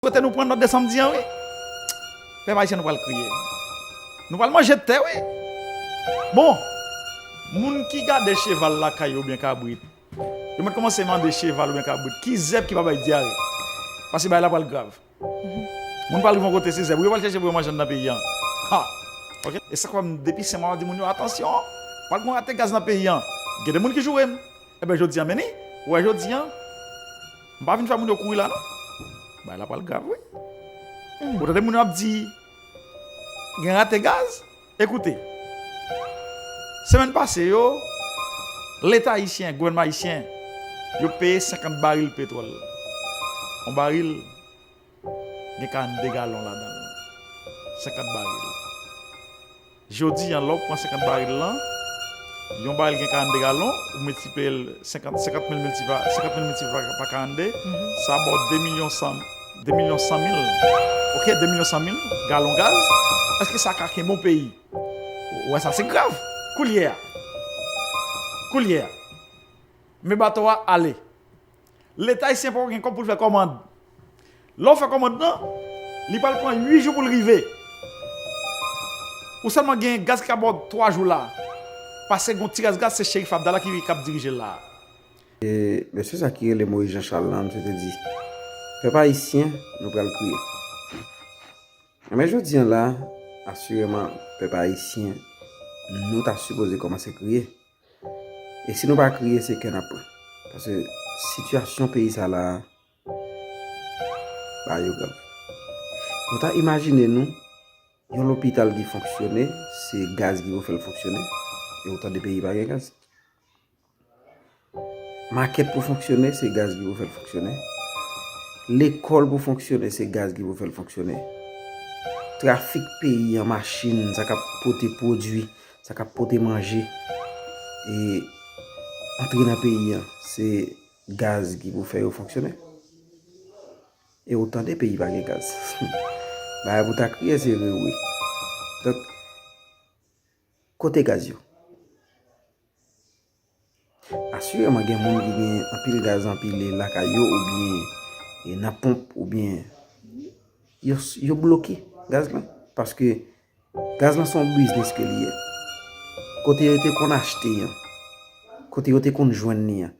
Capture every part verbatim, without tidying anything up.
Kote nou pran nòt de samdi an, wi. Pèp ayisyen, nou pral kriye. Nou pral manje tè, wi. Bon, moun ki gade cheval lakay yo oubyen kabrit, yo mèt kòmanse mande cheval oubyen kabrit ki zèb ki pa bay dyare. Paske bagay la pral grav. Moun pral rive yon kote se zèb yo pral chèche pou yo manje anndan peyi an. Ha! Ok? E sa k fè m depi senk mwa m ap di moun yo, atansyon, pral gen yon rate gaz nan peyi an. Gen de moun ki joure m. Enben, jodi an, men ni, ou wè jodi an, m pa vin fè moun yo kouri la, non. Bagay la pral grav, wi. Ou tande moun yo ap di, gen rate gaz? Ekoute, semèn pase yo, Leta ayisyen, gouvènman ayisyen, yo peye senkant baril petwòl. Yon baril gen karannde galon ladan l. Senkant baril. Jodi an, lè w pran senkant baril lan, yon baril gen karannde galon, ou miltipliye l senkant, senkant mil miltipliye pa, senkant mil miltipliye pa, pa karannde, sa ba w de milyon san, de milyon san mil, ok, de milyon san mil galon gaz. Èske sa ka kenbe yon peyi? Ou wè sa, se grav. Koulye a, koulye a, men bato a ale. Leta ayisyen poko gen kòb pou l fè kòmand. Lè w fè kòmand lan, li pral pran uit jou pou l rive. Ou sèlman gen gaz ki ka ba w twa jou la. Paske gen yon ti rès gaz, se Cherif Abdallah ki, k ap dirije l la. E mesye sa ki rele Moïse Jean Charles lan, misye te di, pèp ayisyen, nou pral kriye. Men jodi an la, asireman, pèp ayisyen, nou ta sipoze kòmanse kriye. E si nou pa kriye, se kè n ap pran. Paske sitiyasyon peyi sa la, bagay yo grav. Nou ta imajine nou, yon lopital ki fonksyone, se gaz ki pou fè l fonksyone, e ou tande peyi pa gen gaz. Makèt pou fonksyone, se gaz ki pou fè l fonksyone. Lekòl pou fonksyone, se gaz ki pou fè l fonksyone. Trafik peyi an, machin, sa k ap pote pwodui, sa k ap pote manje, e antre nan peyi an, se gaz ki pou fè yo fonksyone. E ou tande peyi pa gen gaz. Bagay pou ta kriye, se vre, wi. Donk, kote gaz yo? Asireman, gen moun ki gen anpil gaz anpile lakay yo, oubyen, e, nan ponp, oubyen yo, yo bloke gaz lan. Paske gaz lan se yon biznis ke li ye. Kote yo te konn achte an, kote yo te konn jwenn li an,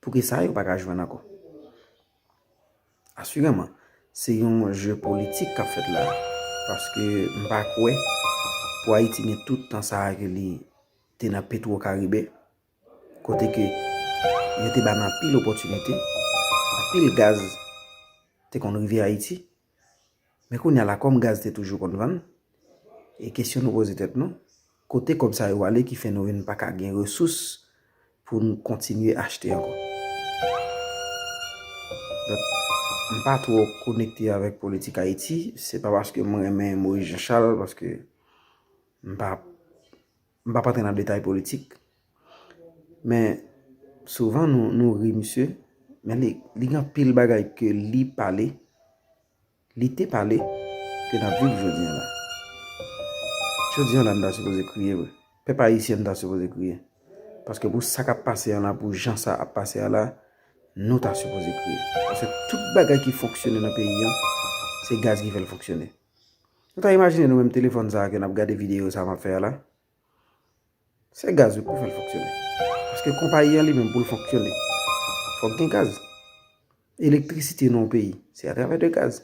poukisa yo pa ka jwenn ankò? Asireman, se yon je politik k ap fèt la, paske m pa kwè pou Ayiti gen tout tan sa a ke li te nan Petwo Karibe, kote ke yo te ba n anpil opòtinite, anpil gaz te konn rive Ayiti. Men kounye a la, kòm gaz te toujou konn vann, e kesyon nou poze tèt nou, kote kòb sa yo ale ki fè nou vin pa ka gen resous pou n kontinye achte ankò? Donk, m pa twò konekte avèk politik Ayiti, se pa paske m renmen Moïse Jean Charles, paske m pa, m p ap antre nan detay politik. Men, souvan nou, nou ri misye, men li, li gen anpil bagay ke li pale, li te pale, ke n ap viv jodi an la. Jodi an la, n ta sipoze kriye vre. Pèp ayisyen, n ta sipoze kriye. Paske pou sa k ap pase an la, pou jan sa ap pase a la, nou ta sipoze kriye. Paske tout bagay ki fonksyone nan peyi an, se gaz ki fè l fonksyone. Nou ta imajine nou menm telefòn sa a ke n ap gade videyo sa a m ap fè a la? Se gaz wi k pou fè l fonksyone. Paske konpayi an li menm pou l fonksyone, fòk gen gaz. Elektrisite nan yon peyi, se atravè de gaz.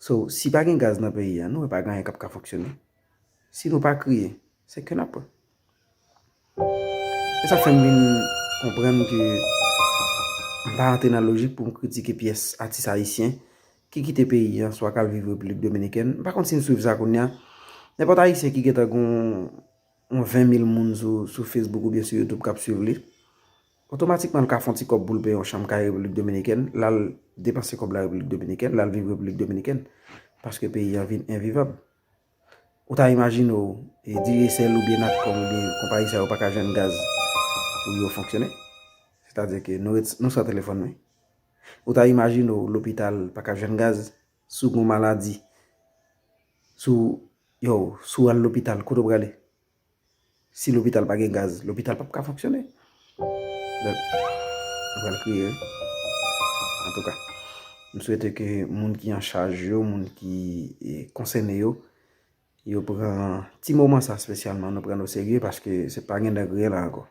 So, si pa gen gaz nan peyi a, nou wè pa gen anyen k ap ka fonksyone. Si nou pa kriye, se ke n ap pran. E sa fè m vin konprann ke m pa antre nan lojik pou m kritike pyès atis ayisyen ki kite peyi an, swa k al viv Repiblik Dominikèn. M pa konn si n swiv sa kounye a. Nenpòt ayisyen ki gentan gen yon yon ven mil moun sou, sou Facebook oubyen sou YouTube k ap swiv li, otomatikman l ka fè yon ti kòb pou l peye yon chanm kay Repiblik Dominikèn, l al depanse kòb la Repiblik Dominikèn, l al viv Repiblik Dominikèn, paske peyi an vin envivab. Ou ta imajine w, e, Digicel oubyen Natcom oubyen konpayi sa yo pa ka jwenn gaz pou yo fonksyone? Sètadi ke nou ret, nou san telefòn, wi. Ou ta imajine w lopital pa ka jwenn gaz, si w gen yon maladi, si w, yo, si w al lopital, kote w prale? Si lopital pa gen gaz, lopital p ap ka fonksyone. Donk, nou pral kriye, wi. Antouka, M swete ke moun ki an chaj yo, moun ki e, konsène yo, yo pran ti moman sa espesyalman, nou pran l oserye paske se pa gen dangriyen la ankò.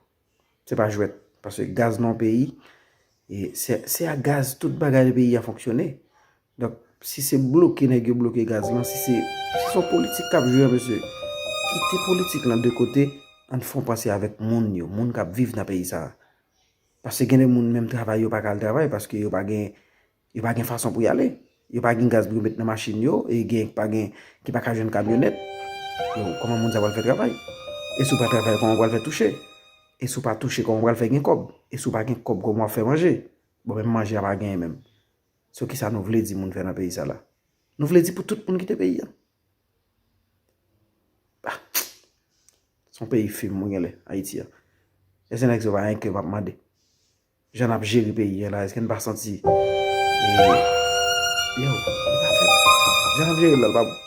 Se pa jwèt. Paske gaz nan yon peyi, e se, se a gaz tout bagay nan peyi a fonksyone. Donk, si se bloke nèg yo bloke gaz lan, si se, si se yon politik k ap jwe an, mesye, kite politik lan de kote, ann fè yon panse avèk moun yo, moun k ap viv nan peyi sa a. Paske gen de moun menm travay yo pa ka al travay paske yo pa gen, yo pa gen fason pou y ale. Yo pa gen gaz pou yo met nan machin yo, e gen pa gen ki pa ka jwenn kamyonèt. Yo, kòman moun sa pral fè travay? E si w pa travay, kòman w pral fè touche? E si w pa touche, kòman w pral fè gen kòb? E si w pa gen kòb, kòman w ap fè manje? Bon, menm manje a pa genyen menm. So kisa nou vle di moun fè nan peyi sa la? Nou vle di pou tout moun kite peyi a. Ah, se yon peyi fim mwen genlè, Ayiti a. Èske nèg sa yo pa enkyè m ap mande? Jan n ap jere peyi a la, èske n pa santi e, yo, li pa fèt. Jan n ap jere l la, l pa bon.